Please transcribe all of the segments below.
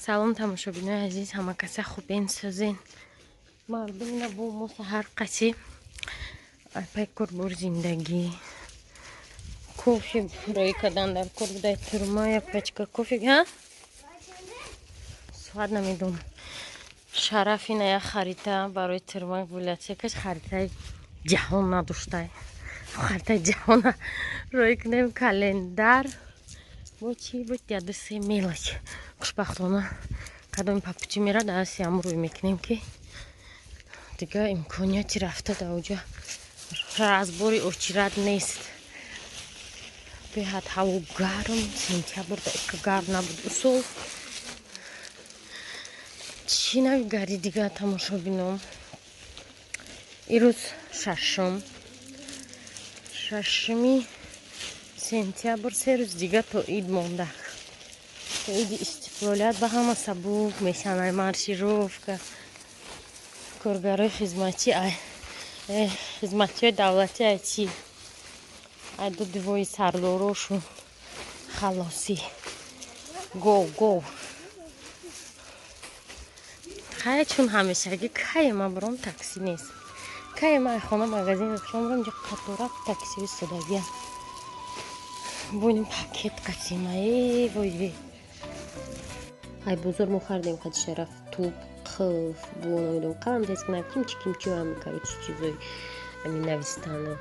Салом тамошобинои азиз, ҳама каса хубен, созен. Мардум ина бо мо саҳар қаси айпай корбор зиндагӣ. Кофе рӯй кардан дар кор будай турма, як пачка кофе, ҳа? Соат намедонам. Шараф ина як харита барои турма библиотекаш харитаи ҷаҳон надоштай. Харитаи ҷаҳона рӯй кунем, календар. Бо чӣ буд? Яду се мелочь. Хушбахтона кадоми папучи мерад, асиам рӯй мекунем, ки дига имконияти рафта дар оҷа разбори очират нест. Беҳад ҳаво гарм, сентябр да ика гарм набуд усол. Чӣ нави гари дига тамошобином? Ирӯз шашуми сентябр, се рӯз дига то ид монда. То иди истиқлолият ба ҳама сабук мешанай маршировка. Коргарои хизматӣ, хизматиҳои давлатӣ ай чӣ? Ай ду дивои сардорошун халосӣ. Гов гов. Хай чун ҳамешагӣ кае ма буром такси нест. Кае ма ай хона магазин шом буром ҷо қатора такси истодагиам. Боним пакет қатима э вой вой. Ай бозор мо хардем қади Шараф туп, қилф, бо намедонам қалам тез кунам, кимчи кимчи ҳам короче чизои ами навистану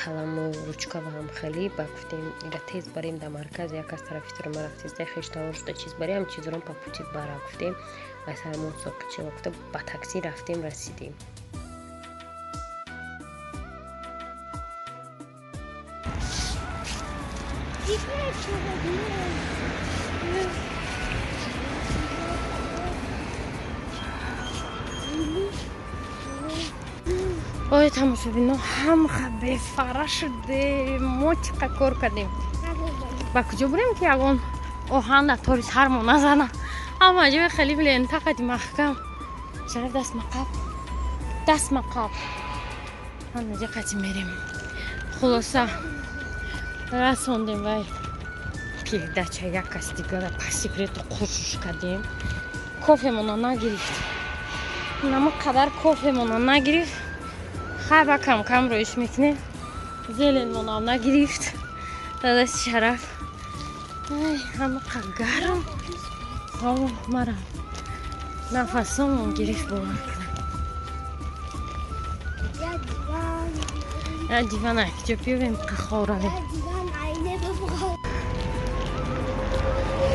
қаламу ручка ва ҳам хеле ба гуфтем ира тез барем дар марказ, як аз тарафи турма рафтеста хештавор шуда чиз барем, ҳам чизорон па пути бара гуфтем, аз ҳамон соқичи гуфта ба такси рафтем, расидем. Ой, тамошобино, ҳамха бефара шудем. Мо чӣ қадр кор кардем. Ба куҷо бурем, ки ягон оҳан дар тори сармо назана? Ҳама ҷои хеле лента қади маҳкам. Шараф даст мақаб, даст мақаб. Ҳама ҷо қади мерем. Хулоса расондем вай передача як кас дигара по секрету қуршуш кардем. Кофемона нагирифт. Намо қадар кофемона нагирифт. Хай ба кам кам рӯиш мекунем. Зеленмонам нагирифт. Дадасти Шараф. Ай, ҳама гарм. О, мара нафасомон гирифт, бовар кунам. Я диван акҷо биёвем, қахоравем.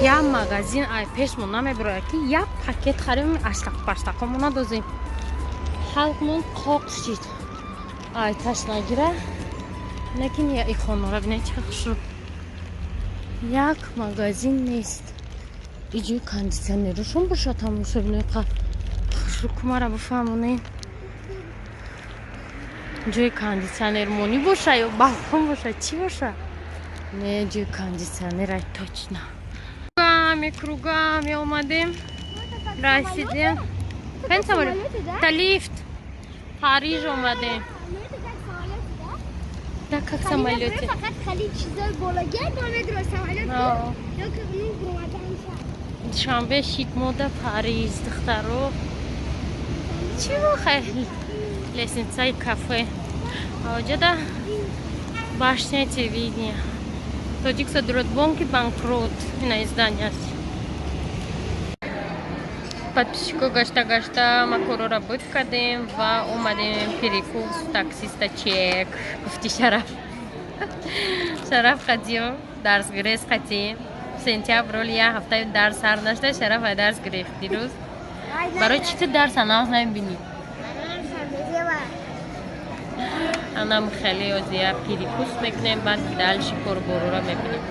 Я магазин ай пешмон намебирояд, ки як пакет харем, аштақ паштақомо надозем. Халқмон қоқ шид. Ай таш нагира. Лекин я и хонора бинед чӣ хушрӯ. Як магазин нест. Иҷои кондитсионерушон бошад тамошобинои қа хушрӯ кумара бифаҳмонед. Ҷои кондитсионермонӣ боша ё балкон боша, чӣ боша? Не, ҷои кондитсионер ай точно. Кругами, кругами омадем, расидем. Кани самолёт? Та лифт. Париж омадем. Да, как самолёте. Душанбе шид мода Париж, духтаро. Чӣ хай лестницаи кафе. Аоҷада башня телевидения. Тоҷик содиротбонки банкрот. Ина издание аст. Подписчико гашта гашта ма корора буд кардем ва омадем перекус, таксиста чек. Гуфти Шараф. Шараф қадиё дарс гирез қатӣ. Сентябр оли як ҳафтаи дарс сар нашуда, Шараф ай дарс гирифт дирӯз. Барои чӣ ту дарс анав намебинӣ? Анам хеле озия перекус мекунем, баъд дальше корборора мебинем.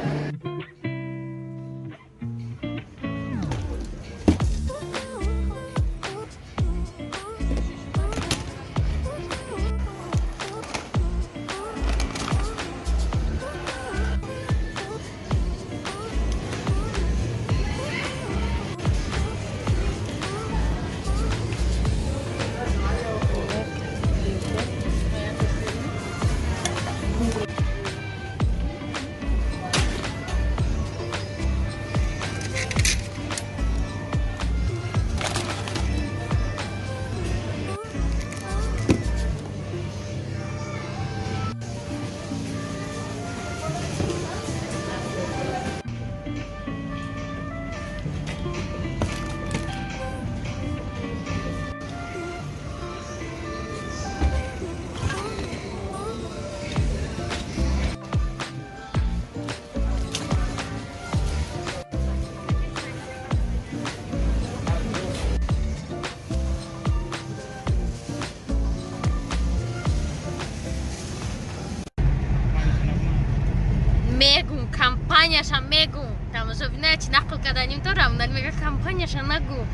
Компанияша мегум. Тамошобина, чи нақл карданим то Рамонали мега, компанияша нагу.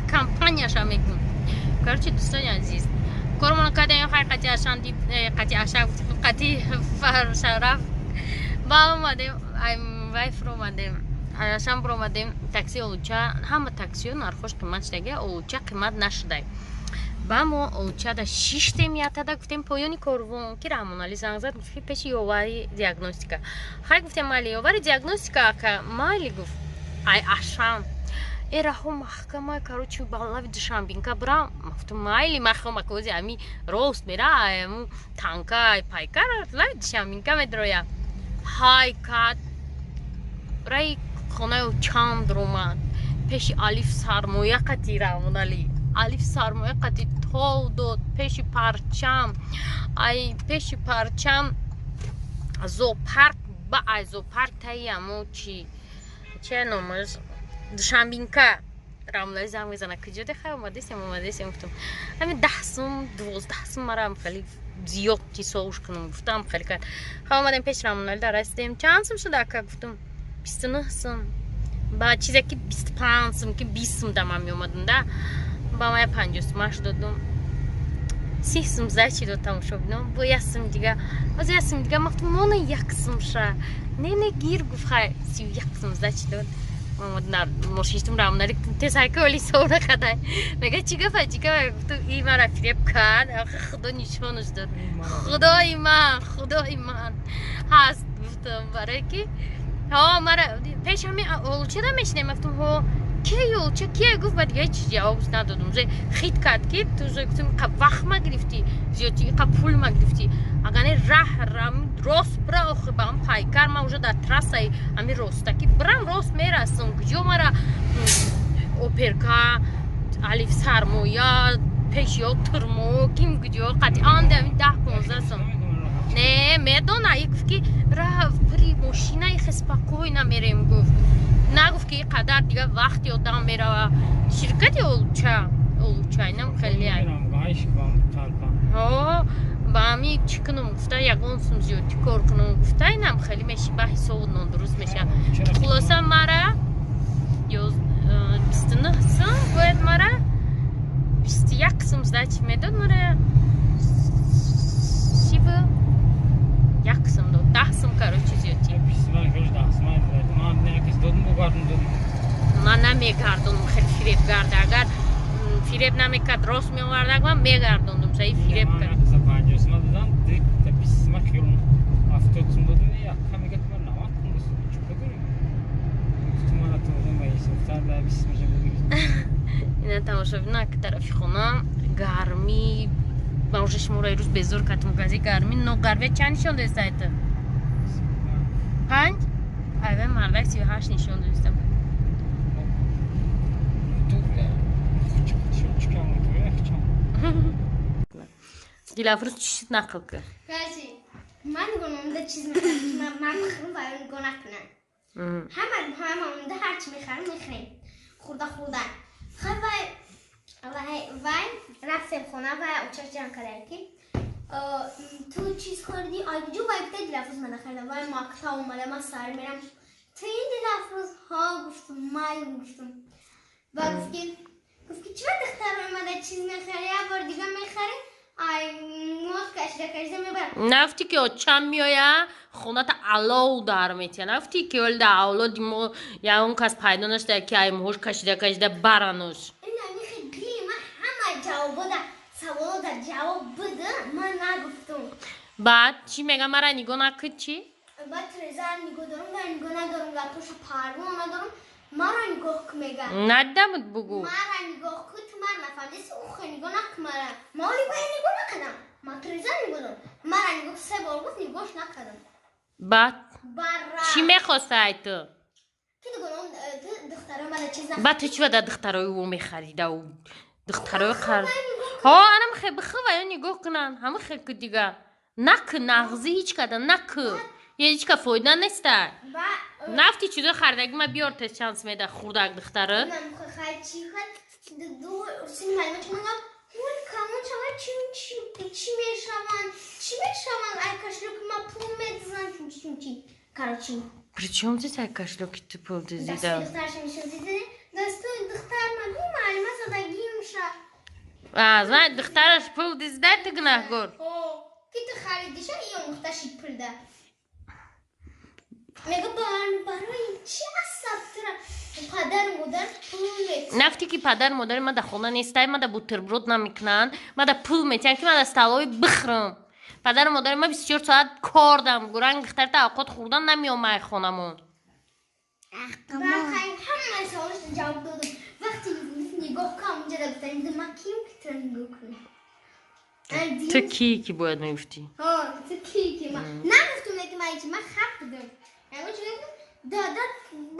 Компанияша мегум. Короче, дӯстони азиз, кормона кардем, хай, қати ашан, қати аша, қати Шараф ба омадем, вай фуромадем, ашан буромадем. Такси Олуча, ҳама таксиё нархош қимат шудаги, Олуча қимат нашудай. Ба мо Олучада шиштем, ятада гуфтем поёни корвон, ки Раҳмоналӣ занг зад, гуфт, ки пеши Ёвари диагностика. Хай, гуфтем, майли, Ёвари диагностика, ака, майли, гуфт. Ай ашан э раҳо маҳкама, короче, балави Душанбинка бирам. Гуфтам, майли, махомакози ами рост мера, аму танка пайкар лави Душанбинка медроя. Ҳай кад раи хонаи чанд ромад, пеши Алиф сармоя қати Раҳмоналӣ, Алиф сармоя қати тов дод, пеши парчам, ай пеши парчам зоопарк, ба ай зоопарк таи амо чи че номаш Душанбинка. Раҳмоналӣ занг мезана: «Куҷо дехай, омадесем?» «Омадесем», гуфтам. Ҳами 10 сум, 12 сум марам хеле зиёд ҳисобуш кунам, гуфтам, хеле кард. Хай, омадем, пеши Раҳмоналӣ дар расидем. «Чанд сум шуда, ака?» гуфтам. 29 сум. Ба чизе ки 25 сум, ки 20 сум да ман меомадам, да ба мая 50 сумаш додум, 30 сум сдачи дод. Тамошобинон, бо 1 сум дига, боз 1 сум дига. Ма гуфтам, мона 1 сум ша. «Не, не, гир», гуфт. Хай, 31 сум сдачи дод. Мошиштум, Раҳмоналӣ тез ҳайка оли сора кадай, мега: «Чӣ гапа, чӣ гапа?» Гуфтум, и мара фиреб кард, худо нишонаш дод. «Худои ман, худои ман ҳаст», гуфтам, барое ки ҳо мара пеш ҳами Олучада мешинем. Гуфтам, ҳо, ки Олуча кие? Гуфт. Ба дига ҳеҷ ҷавоб надодум, уже хит кард, ки ту уже, гуфтам, қа вақт ма гирифтӣ зиёдти, қа пул ма гирифтӣ. Агар не, раҳ рост бира, охи ба ам пайкар, ма уже дар трассаи ами ростаки бирам, рост мерасам. Куҷо мара оперка, Алиф сармоя, пешиё турмо, ким куҷо қати анда ами 10-15 сум. Не медона, и гуфт, ки раф при мошинаи хе спокойно мерем, гуфт. Нагуфт, ки қадар дига вақти одам мерава. Ширкати Олуча, Олуча инам хеле ҳо ба ами чӣ кунам, гуфта, ягон сум зиёдтӣ кор кунам, гуфта, инам хеле меши, ба ҳисобу нодуруст меша. Хулоса, мара 29 сум бояд, мара 21 сум сдачи медод, мара 31 сум дод, 10 сум, короче, зиёдтӣ. Ман намегардонам, хеле фиребгарда. Агар фиреб намекард, рост меовард, ман мегардондум. Саи фиреб кард. 50 сум додам, 20 сум хирум, 70 сум додам, яка мега, ман 90 сум чӣ дорем? Гуфтум, мана ту ба ҳисобтар да 20 сум бигир. Ина, тамошобина, ки тарафи хона гармӣ. Ман уже шуморо ирӯз безор кардам гази гармӣ, но гармия чанд нишон доиста это? 5, айва мардак 38 нишон доиста. Дилафрӯз, чӣ шуд, нақл кар. Ман гунонда чиз мехарам, ман бихӯрам ва нигоҳ накунам. Ҳама ҳама онда ҳарчи мехарам, мехӯрем. Хурда хурда. Хай, вай вай вай рафтем хона, вай очаш ҷанг карда, ки ту чиз хӯрдӣ, айҷу вай гуфта, Дилафрӯз мана харидам. Вай мактаб омада, ман сар мерам. Ту ин Дилафрӯз? Ҳа, гуфтум, май гуфтум. Ва гуфт, ки чиро духтар омада чиз мехари, як бор дига мехари, ай мод кашида кашида мебарам. Нафти ки очам меоя, хоната алов дар метия. Нафти ки оли дар авлоди мо ягон кас пайдо нашуда, ки ай муҳош кашида кашида баранош. Ин дили ман ҳама ҷавобода, саволода ҷавоб буда, ман нагуфтум. Баъд чӣ мега? Мара нигоҳ накун, чӣ? Баъд трезар нигоҳ дорум, ва нигоҳ надорум, гапоша парво надорум, мара нигоҳ ку, мега. Надамуд, бугу. Мара нигоҳ ку, ту мара нафаҳмидаси, ухе нигоҳ накун мара. Ма оли бая нигоҳ накардам, ман трезар нигоҳ дорум, мара нигоҳ, се бор гуфт, нигоҳш накардам. Баъд бара чӣ мехоста ай ту? Ки дугонам, ту духтаро мара чиз Баъд ту чӣ ба духтарои ӯ мехарида? Ӯ духтарои қар ҳо анам хе бихӯ, ё нигоҳ кунанд, ҳама хе ку, дига накӯ, нағзӣ ҳеҷ када накӯ, ҳеҷ ка фоида неста. Нафти чизои харидаги ма биёр, тез чанд меда хурдак духтара. Хай, чӣ хад ду сини маълумот мангам, ҳул камон шава, чи чи чӣ мешаванд, чӣ мешаванд, ай кошелёк ма пул медизан, чун чун чи, короче. Причём здесь ай кошелёки ту пул дизида? Дасти духтарша нишон диди? Дастуи духтар ма гу муаллима задагимша. А, знает, духтараш пул дизида, ту гунаҳгор. Ки ту харидиша и омӯхта шид пулда. Мега барои чи асаб тура падару модар пул метиҳанд? Нафти ки падару модари ма да хона нестай, ма да бутерброд намекунанд, ма да пул метиҳанд ки ма да столовой бихӯрам. Падару модари ма 24 соат кор дам, гуранг духтарта авқот хӯрдан намеомай хонамон. Ҳамаи саволашро ҷавоб додам. Вақте нигоҳ кам унҷа да гуфтам, ман ким ки тура нигоҳ кунам? Ту кӣ ки бояд мегуфтӣ? Ту кӣ ки ман нагуфтум, ки ман ҳеҷ, ман хап будам. Ягон чӣ мегуфтам, дада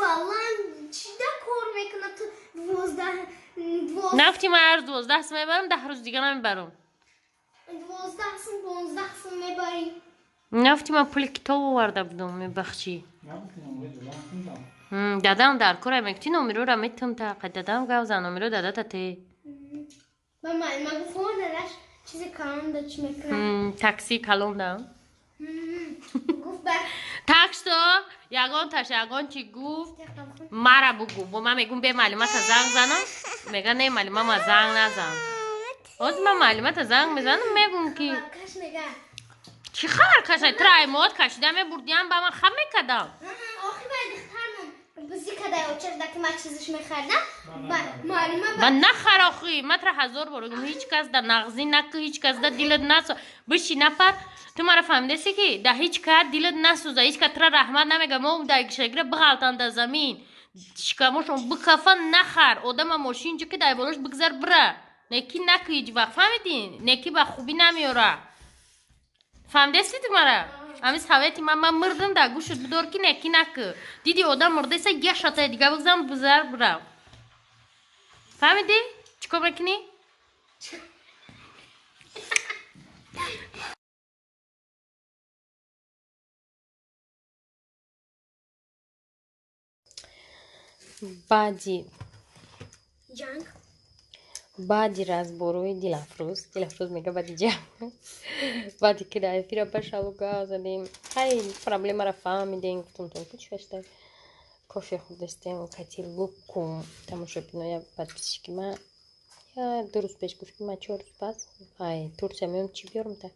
баланд чида кор мекунад, ту 12 Нафти ман ҳар 12 сум мебарам, 10 рӯз дига намебарам. 12 сум, 15 сум мебарӣ. Нафти ман пули китоб оварда будам, мебахшӣ. Дадам дар кора мегуфти номероро метум та дадам гав зан, номеро дадата те. Ба муаллима гуфт, дадаш чизи калон да чӣ мекунад? Такси калон да. Гуфт ба Так что ягон таш ягон чи гуфт, мара бугу. Бо ман мегум бе муаллимата занг занам, мега не муаллима ма занг назан. Ҳозир ман муаллимата занг мезанам, мегум ки каш мега. Чӣ хабар кашай? Тра аймоат кашида мебурдиам, ба ман хаб мекардам. Охир бай духтармон бузӣ кадай очаш да ки ман чизиш мехардам. Муаллима ба нахар охи, ман тра ҳазор бор мегум, ҳеҷ кас да нағзӣ накӣ, ҳеҷ кас да дилат насо. Биши нафар, ту мара фаҳмидаси ки да ҳеҷ кас дилат насӯза, ҳеҷ кас тра раҳмат намега, мо да гишагира биғалтан да замин. Шикамошон бикафа нахар, одама мошин ҷи ки дай болош бигзар бира. Неки накӣ ҳеҷ вақт, фаҳмидӣ? Неки ба хубӣ намеёра. Фаҳмидаси ту мара? Ҳамин совети ман, ман мурдам да гӯшат бидор ки неки накӣ. Диди одам мурдаиса, як шатаи дига бигзан бизар бира. Фаҳмидӣ? Чӣ кор мекунӣ? Баъди ҷанг, баъди разборои Дилафрӯз, Дилафрӯз мега баъди ҷанг, баъди ки дар эфира ба шалу гав задем, ҳай проблемаро фаҳмидем, гуфтумтон ки чӣ гашта, кофе хӯрдастем, кати лукум. Тамошобиноя подписчики ма я 2 рӯз пеш гуфт ки ман 4 рӯз пас ай Турсия меом, чӣ биёрам та?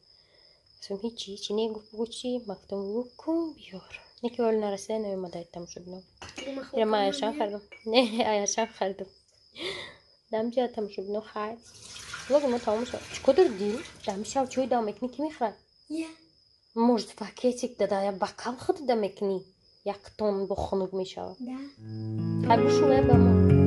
Гуфтам ҳичи, ҳичи не, гуфт бугӯ чӣ? Ман гуфтам лукум биёр. Не ки вале нарасида наомада тамошобино. Ира ман аяшан хардам. Не, аяшан хардам. Дамҷа тамошобино хай. Блоги мо тамом шуд. Чӣ кор дори дил? Дамшав чой дам мекунӣ, ки мехӯрад? Может, пакетик дада я бокал худида мекунӣ? Як тон бо хунук мешавад. Да. Хай бушӯя ба мо.